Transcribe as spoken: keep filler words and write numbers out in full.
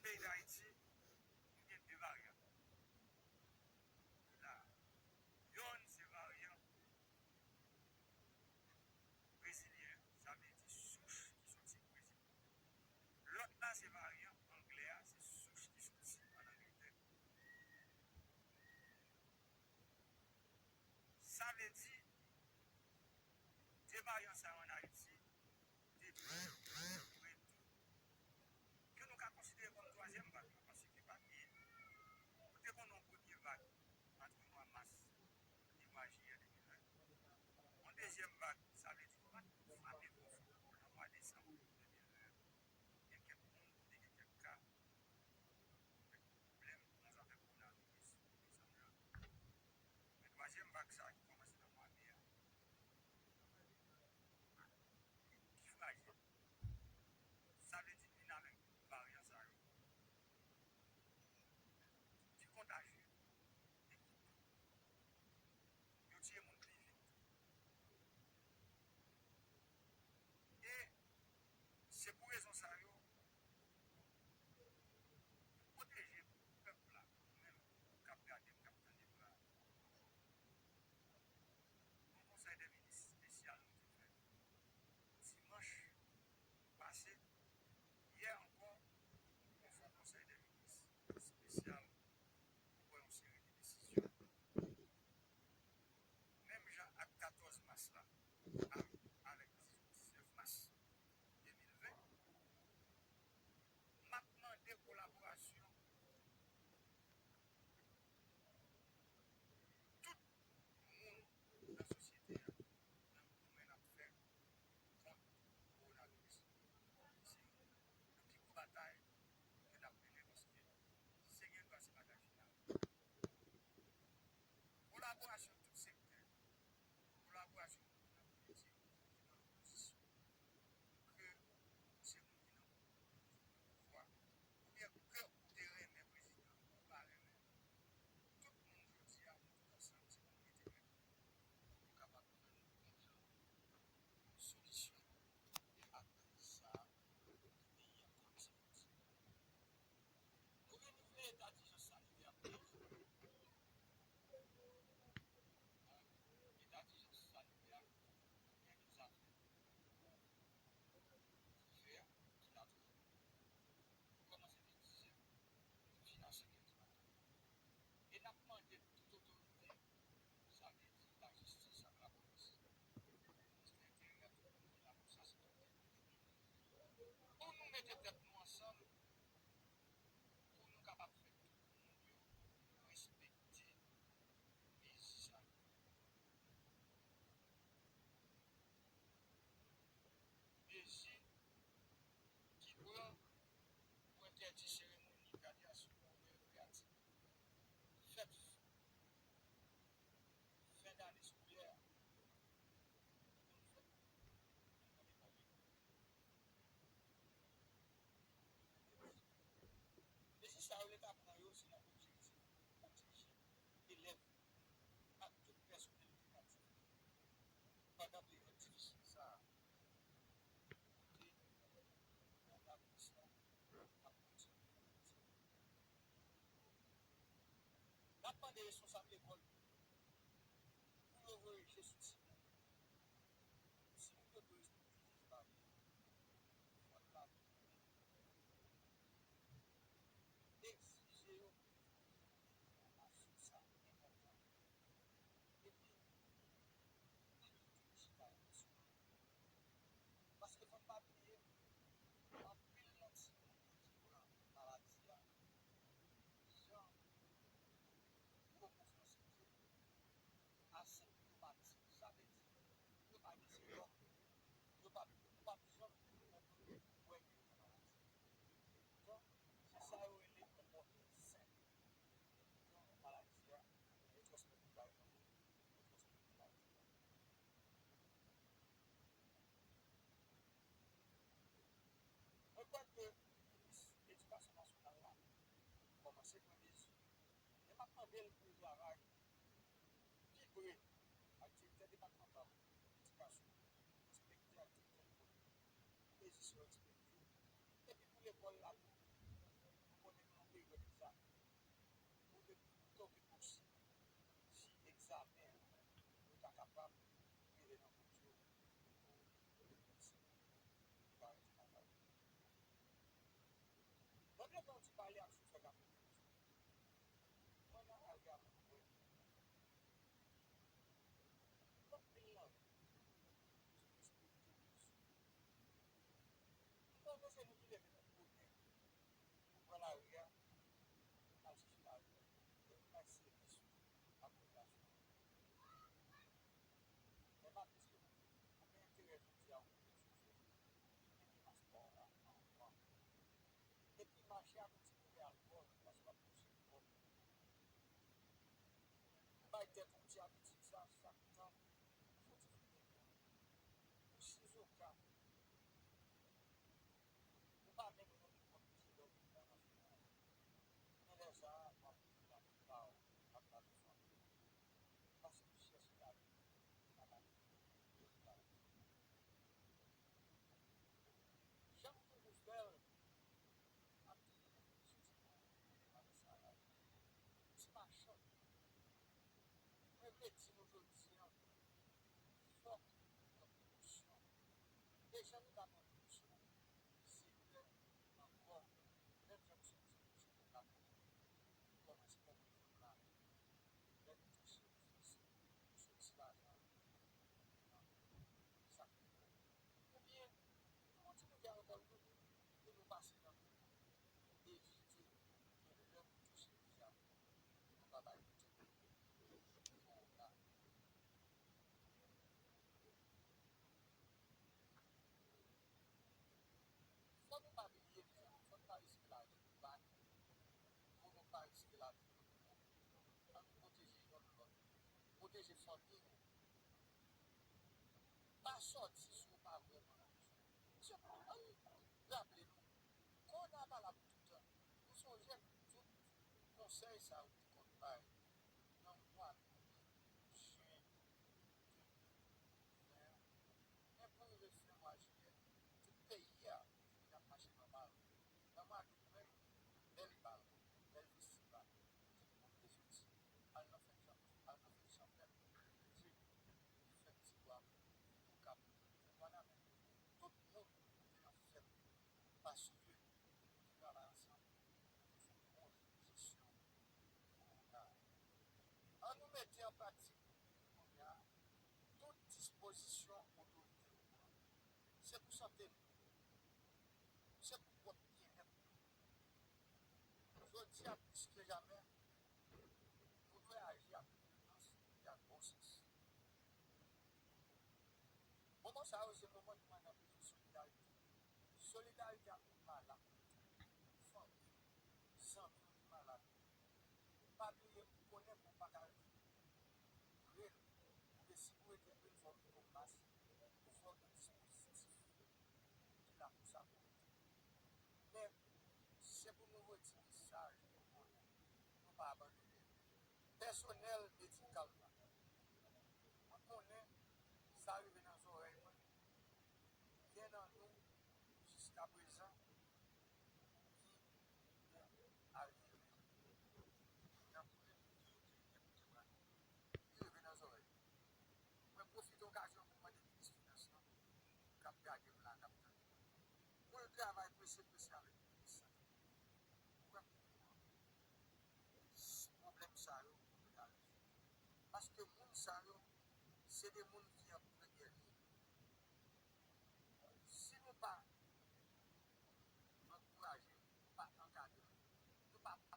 Peyi Dayiti, nou gen de varyan ki la. Yonn se varyan brezilyen, sa vle di souch ki soti Brezil. Lòt la se varyan anglè a, se souch ki soti ann Angletè. Sa vle di, de varyan sa yo ann Ayiti, depi pre tou, ke nou ka konsidere kòm twazyèm vag la, paske pa gen, nou te konn yon premye vag ant mwa mas e mwa jiyè de mil ven. Yon dezyèm vag, sa vle di, pa t frape twò fò nan mwa desanm de mil ven. Gen kèk moun ki te gen kèk ka, kèk pwoblèm nan zafè kowonaviris, desanm nan. Men twazyèm vag sa a ki kòmanse nan mwa me a, ki frajil. Sa vle di vin avèk varyan sa yo ki kontajye e ki tou. Yo tiye moun pli vit. E se pou rezon sa yo, pou pwoteje pèp la, ou menm k ap gade m, k ap tande m la, yon konsèy dè minis espesyal nou te fè dimanch pase, yè ankò, nou fè yon konsèy dè minis espesyal pou pran yon seri de desizyon. Menm jan ak katòz mas la, a, avèk disnèf mas de mil ven, m ap mande kolaborasyon tout moun nan sosyete a, nan mouvman n ap fè kont kowonaviris. Se youn nan pi gwo batay ke n ap mennen, paske se gen dwa se batay final. Kolaborasyon tout sektè, kolaborasyon moun ki nan politik, moun ki nan lopozisyon, ke ou se moun ki nan pouvwa, oubyen ke ou te renmen prezidan, ou pa renmen, tout moun jodi a, nou tout ansanm, se pou nou mete men pou nou kapab jwenn yon jan solisyon a kriz sa a ke peyi a travèse kounye a. Nou renouvle eta dijans sanitè a pou tout. Eta dijans sanitè a, gen de zafè ki fè, ki la toujou. Nou kòmanse de dizè, nou fin a senk è di maten. E n ap mande tout otorite, sa vle di lajistis ak lapolis, ministè enteryè, tout moun ki la pou sa, se pou nou mete tèt nou ansanm, pou nou kapab fè tout moun yo respekte mezi sa yo. Mezi ki pran pou entèdi seremoni gradyasyon oubyen rekreyatif, fèt, fen dane eskolè ki konn fèt nan lekòl yo. Mezi sa yo, leta pran yo, se nan objektif pwoteje elèv yo ak tout pèsonèl edikatif yo pandan peryòd difisil sa a, kote kowonaviris la ap kontinye. N ap mande responsab lekòl yo pou yo voye je sou timoun yo. Timoun yo dwe respekte jès barye, fòt la, egzije yo pou yo fè enfòmasyon sa enpòtan. Epi, pa bliye tou chita yo sou mwen. Paske fò n pa bliye, anpil nan timoun yo ki pran maladi a, jan gwo mo franse di, asenptomatik. Sa vle di, yo pa gen sentòm, yo pa, nou p ap janm konprann wè ke yo gen maladi. Donk, se sa yo rele yon pòtè sen. Donk, maladi a, yo transmèt li pa yon moun, yo transmèt li pa yon moun. Mwen kwè ke minis edikasyon nasyonal la kòmanse pran mezi, men m ap mande l pou l travay pi pre ak direktè depatmantal edikasyon, enspektè ak direktè lekòl yo, pou mezi sa yo respekte, epi pou lekòl la tou, nou Pèt yon ti abitid sa, chak tan, fò w ti fè yon efò. Pou sizoka, ou pa menm rann kont kilè w pral nan fimay. Men lè sa a, w ap, w ap ba w, w ap ba w fanmi w. Pase pou chèche lavi, pa ba l. Jan m toujou fè l, m ap di nou, jodi a, avè sa la, ti machann, mwen vle di nou jodi a, fòk nou pran prekosyon. E jan nou ka pran prekosyon, se lè ankò, menm jan m sot di nou, se pou ka pran kòman se pran prekosyon la, lè nou touche, nou soti lajan, sa k pi bon. Oubyen, nou monte nou kè ankò, nou, nou, nou pase nan nou, nou evite, men lè nou touche deja, nou pa bay tèt nou kòwona. Fò nou pa bliye, mezanmi, fò nou pa riske lavi nou pa nou. Fò nou pa riske lavi nou. Ann pwoteje youn lòt. Pwoteje fanmi nou. Pa sòti si w pa vrèman bezwen. Ann raple nou, kòwona pa la pou tout tan. Nou sonje tout konsèy sa yo te konn bay nan mwa de jen de mil ven an. Men pou rive fen mwa jiyè, tout peyi a te vin ap mache nòmal. Nan mwa dout menm, bèl bal, bèl festival. Tout moun te soti al nan fèt chanpèt, al nan fèt chanpèt, manje, fè ti bwa, fè koka, fè bwa nan men. Tout moun te nan fèt paske nou te travay ansanm, nou te fè yon bon jesyon kòwona. An nou mete an pratik depi kounye a tout dispozisyon otorite yo pran. Se pou sante nou, se pou pwòp byennèt nou. Jodi a plis ke jamè, nou dwe aji ak pridans e ak bon sans. Moman sa yo se moman nou ann bezwen solidarite. Solidarite ak moun malad, fanmi, zanmi w ki malad. Pa bliye, ou konnen pou w pa ka rete pre l, oubyen si pou rete pre l, fò w mete yon mas, ou fè yon dispozitif ki la pou sa pou rete. Men, se pou nou voye ti mesaj pou konnen nou pa abandone pèsonèl medikal la. Mwen konnen sa rive nan zòrèy mwen. Gen nan nou, jiskaprezan, ki gen arive nan kote kote yo te gen pou te pran. Li rive nan zòrèy mwen. Mwen pwofite okazyon pou mande minis finans lan, k ap gade m la, k ap tande m, pou l travay prese prese avèk minis sante. Pou wè kòman pwoblèm sa yo pou yo ta rezoud. Paske moun sa yo, se de moun ki an premyè liy. Si nou pa